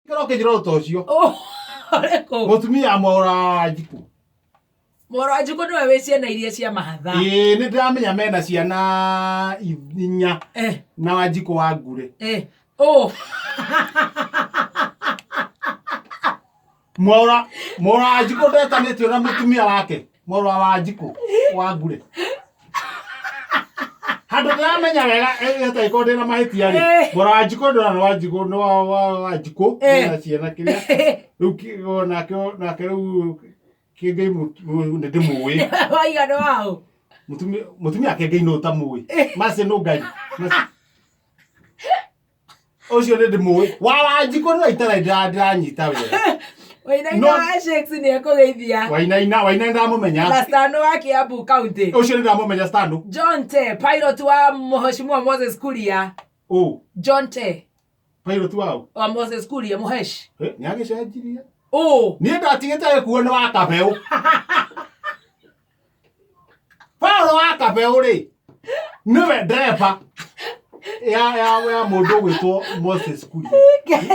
Kĩro kĩnjĩra ta ũcio. Oh, ũrĩkũ? Mũtumia Mwaũra Wanjikũ. Mwaũra Wanjikũ nĩwe wĩ ciana iria cia mahatha. Ĩĩ nĩ ndĩramenya mena ciana inya na Wanjikũ wa Ngure. Oh. Mwaũra Mwaũra Wanjikũ ndetanĩtio na mũtumia wake. Mwaũra Wanjikũ wa Ngure. Handũ ndĩramenya wega ĩtagĩkorwo ndĩna mahĩtia rĩ. Mwaũra Wanjikũ ndĩrona nĩ Wanjikũ nĩ wa wa Wanjikũ mena ciana kĩrĩa. Rĩu nake nake rĩu Kĩengei nĩ ndĩmũĩ. Waiga nĩ waũ? Mũtumia mũtumia Kĩengei nũ ũtamũĩ. Macio nũ Ngai. Macio- Ũcio nĩ ndĩmũĩ. Wa Wanjikũ nĩ waitara ndĩranyita wega. Wainaina No- wa Shakes nĩ ekũgeithia. Wainaina Wainaina ndamũmenya. Na Stano wa Kiambu County. Ũcio nĩ ndamũmenya Stano. John Te, pilot wa Mheshimiwa Moses Kuria. Ũ. John Te. Pilot wao. Wa Moses Kuria Mũhesh. Eh, nĩ agĩcenjirie. Ũ. Niĩ ndatigĩte gĩkuo nĩ wa kabeũ. Paulo wa kabeũ rĩ nĩwe ndereba ya ya ya mũndũ ũgwĩtwo Moses Kuria.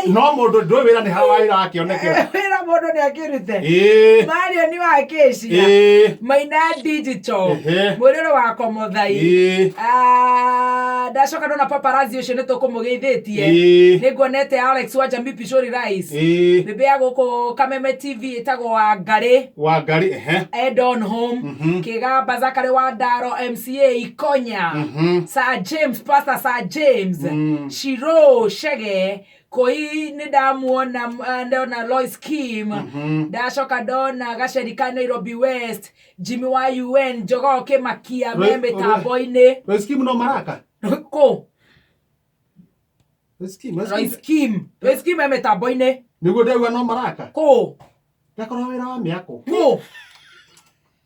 No mũndũ ndũĩ wĩra nĩ hawa wĩra wakĩonekera. Wĩra mũndũ nĩ akĩrute. Ĩĩ. Marion wa Acacia. Ĩĩ. Maina Digital. Ehe. Mwĩrĩre wa Komothai. Ĩĩ. Ah, ndacoka ndona paparazzi ũcio nĩ tũkũmũgeithĩtie. Ĩĩ. Nĩ nguonete Alex wa Jamii Pishori Rice. Ĩĩ. Bĩbĩ ya gũkũ Kameme TV ĩtagwo Wangarĩ. Wangarĩ ehe. Edon Home. Kĩgamba Zakary wa Ndaro MCA Ikonya. Sir James Pastor Sir James. Shiro Shege Koi nĩ ndamuona ndona Lois Kim. Ndacoka ndona Gaceri ka Nairobi West. Jimmy wa UN Njogoo Kĩmakia me mĩtambo-inĩ. Lois Kim no maraka. Kũ? Lois Kim. Lois Lois Kim. Kim. Lois Kim e mĩtambo-inĩ. Nĩguo ndauga no maraka. Kũ? Ndakorwo wĩra wa mĩako. Kũ?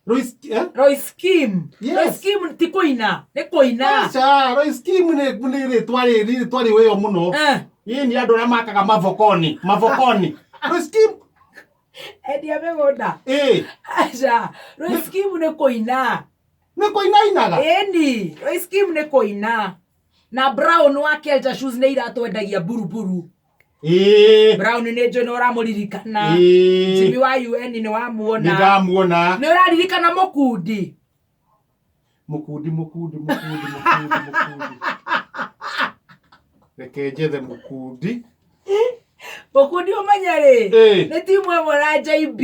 Lois eh? Lois Kim. Yes. Lois Kim ti kũina, nĩ kũina. Aca, Lois Kim nĩ nĩ rĩtwa rĩ nĩ rĩtwa rĩũĩo mũno. Ĩĩ nĩ andũ arĩa makaga mavokoni, mavokoni. Lois Kim, Endia mĩgũnda. ĩĩ, Aca, Lois Kim nĩ kũina. nĩ kũina ainaga. Ĩni, Lois Kim nĩ kũina. Na Brown wa Kelja Shoes nĩ iratũ endagia buruburu. Ĩĩ, Brown nĩ njũĩ nĩ ũramũririkana. ĩĩ, Jimmy wa UN nĩ nĩ wamuona. ndamuona. Nĩ ũraririkana mũkundi. Mũkundi, mũkundi, mũkundi, mũkundi, mũkundi. Reke njethe mũkundi. Mũkundi ũmenye rĩ. Ĩĩ. Nĩ timu ĩmwe na JB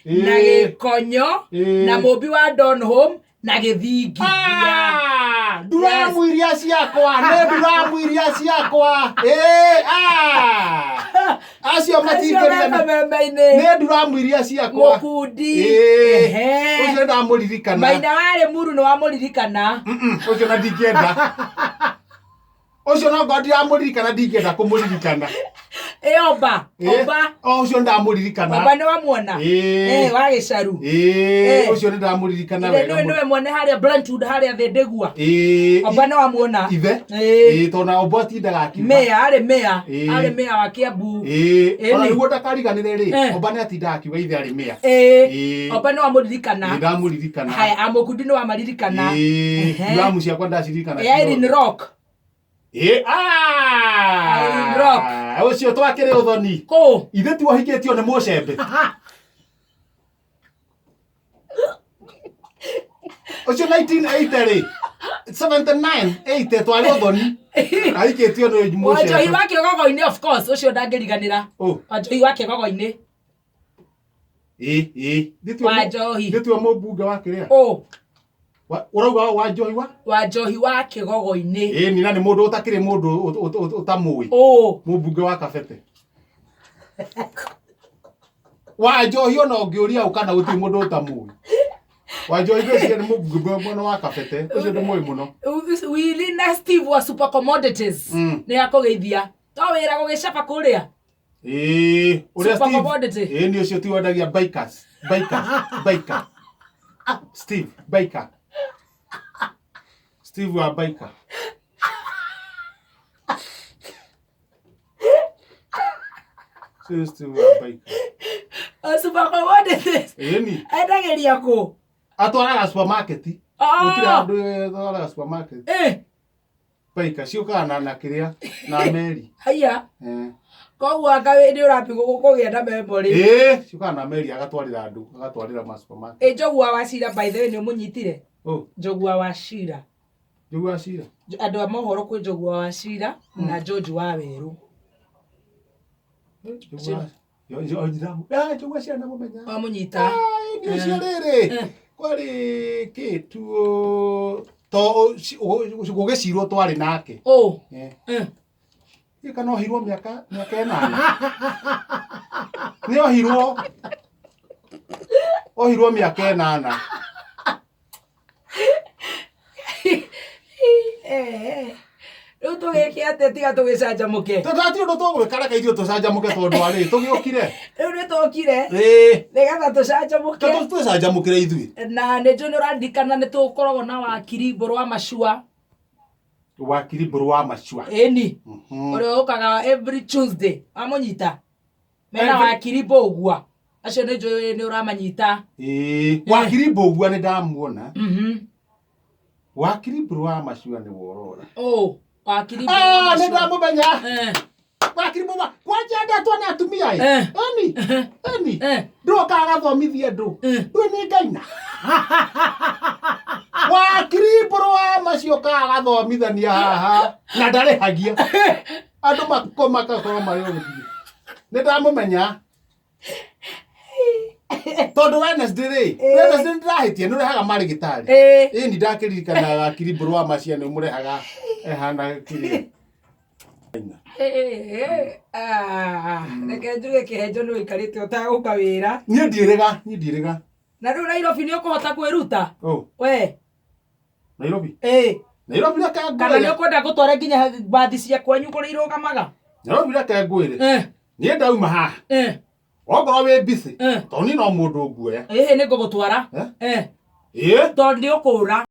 na Ĩĩ. Gĩkonyo Ĩĩ. na Mũmbi wa Donholm na Gĩthingithia. Ah, nduramu iria ciakwa nĩ nduramu iria ciakwa Ĩĩ, ah. acio Acio matingĩria me kameme-inĩ. nĩ nduramu iria ciakwa Mũkundi. Ĩĩ. Ehe. Ũcio ndamũririkana Maina warĩ muru nĩ wamũririkana. Mm-mm, ũcio na ndingĩenda ũcio no ngorwo ndiramũririkana ndingĩenda kũmũririkana Ĩ Omba. Ĩ, Omba. o ũcio ndamũririkana Omba nĩ wamuona. Ĩ. Eh, wa gĩcaru. Ĩ, Eh. ũcio nĩ ndamũririkana Ithe wega nĩwe mũno. nĩwe mwene harĩa Brentwood harĩa Thĩndĩgua. Ĩ, Omba nĩ wamuona. ithe Ĩ. Ĩ, tondũ na Omba atindaga akiuga Meya arĩ meya. Ĩ. Arĩ meya wa Kiambu. Ĩ, Ĩ, ona nĩ. nĩguo ndakariganĩre rĩ Eh. Omba nĩ atindaga akiuga ithe arĩ meya Ĩ. Ĩ. Omba nĩ wamũririkana. Nĩ ndamũririkana Haya, amũkundi nĩ wamaririkana. Ĩ, Ehe. nduramu ciakwa ndaciririkana Ĩ, Irene Rock. Ĩ, ah! Irene Rock. Ũcio twakĩrĩ ũthoni. Kũ? Ithe ti wahikĩtio nĩ mũcembe. Ũcio 1980 rĩ. 79 80 twarĩ ũthoni. Ahikĩtio nĩ Wanjohi mũcembe. wa kĩgogo-inĩ of course ũcio ndangĩriganĩra. Ũ. Wanjohi wa kĩgogo-inĩ. Ĩ, ĩ. Wanjohi. Nĩ tuo mũmbunge wa kĩrĩa? Ũ. Ũrauga Wanjohi wa? Wanjohi wa kĩgogo-inĩ. Ĩ, nina nĩ mũndũ ũtakĩrĩ mũndũ ũtamũĩ. Ũ. Mũmbunge wa Kabete. Wanjohi ona ũngĩũria ũ kana gũtirĩ mũndũ ũtamũĩ. Wanjohi ngwĩciria nĩ mũmbunge mwena wa Kabete. Ũcio ndĩmũĩ mũno. Willy na Steve wa Super Commodities. Nĩ akũgeithia. To wĩra gũgĩcaba kũrĩa. Ĩĩ, ũrĩa Super Steve. commodity. Ĩĩ nĩ ũcio ti wendagia bikers, biker, biker. Steve, biker. Steve wa biker. Sio Steve wa biker. Super commodities. Ĩĩ ni. Endagĩria kũ? Atwaraga supermarket. Oh. Gũtirĩ handũ atwaraga supermarket. Eh. Baika ciũkaga na na kĩrĩa na meri. Haiya. Eh. Koguo anga nĩ ũrambi kũgĩa na memory. Ĩĩ, ciũkaga na meri agatwarĩra andũ, agatwarĩra ma supermarket. Ĩ Njogua wa Cira, by the way, nĩ ũmũnyitire? Oh. Njogua wa Cira. Njogua wa Cira. Andũ a mohoro kwĩ Njogua wa Cira na George wa Werũ. Njogua wa Cira namũmenya. Wamũnyita? Nĩ ũcio rĩrĩ kwarĩ kĩtuo to gũgĩcirwo twarĩ nake. Oh. Kana ohirwo mĩaka 8. Nĩ ohirwo. Ohirwo mĩaka 8. Rĩu tũgĩke atĩa tiga tũgĩcanjamũke? Tũtati ũndũ tũgwĩka, reke ithuĩ tũcanjamũke tondũ arĩ tũgĩũkire. Rĩu nĩ tũkire. Ĩĩ. Nĩgetha tũcanjamũke. Tũcanjamũkĩre ithuĩ. Na nĩ njũĩ nĩ ũraririkana nĩ tũkoragwo na wakiri Mbũrũ wa Macua. Wakiri Mbũrũ wa Macua. Ĩni. Ũrĩa ũkaga every Tuesday. Wamũnyita? Mena wakiri Mbũgua. Acio nĩ njũĩ nĩ ũramanyita. Ĩĩ, wakiri Mbũgua nĩ ndamuona. Wakiri Mbũrũ wa Macua nĩ worora. Oh, wakiri Mbũrũ wa Macua. Nĩ ndamũmenya. Wakiri Mbũrũ wa kwanja ndetwo nĩ atumia ĩ. Eni. Eni. Ndũka agathomithia andũ. Ndũĩ nĩ ngaina. Wakiri Mbũrũ wa Macua ka agathomithania haha na ndarĩhagia. Andũ makakorwo marĩ ũgũthiĩ. Nĩ ndamũmenya. Tondũ Wednesday rĩ, Wednesday ndĩrahĩtia nĩ ũrehaga marĩgĩtarĩ. Ĩĩ, nĩ ndakĩririkana wakiri Mbũrũ wa Macua nĩ ũmũrehaga ehana kĩrĩa. Reke njuge kĩhenjo nĩ ũikarĩte ũtagũka wĩra. Niĩ ndiĩrĩga, niĩ ndiĩrĩga. Na rĩu Nairobi nĩ ũkũhota kwĩruta? We. Nairobi? Ĩĩ. Nairobi reke ngwĩre. Kana nĩ ũkwenda ngũtware nginya mbathi cia kwanyu kũrĩa irũgamaga? Nairobi reke ngwĩre. Niĩ ndauma haha. Okorwo wĩ busy. Tondũ niĩ no mũndũ nguoya. Ĩhĩ, nĩ ngũgũtwara. Ĩĩ. Tondũ nĩ ũkũra.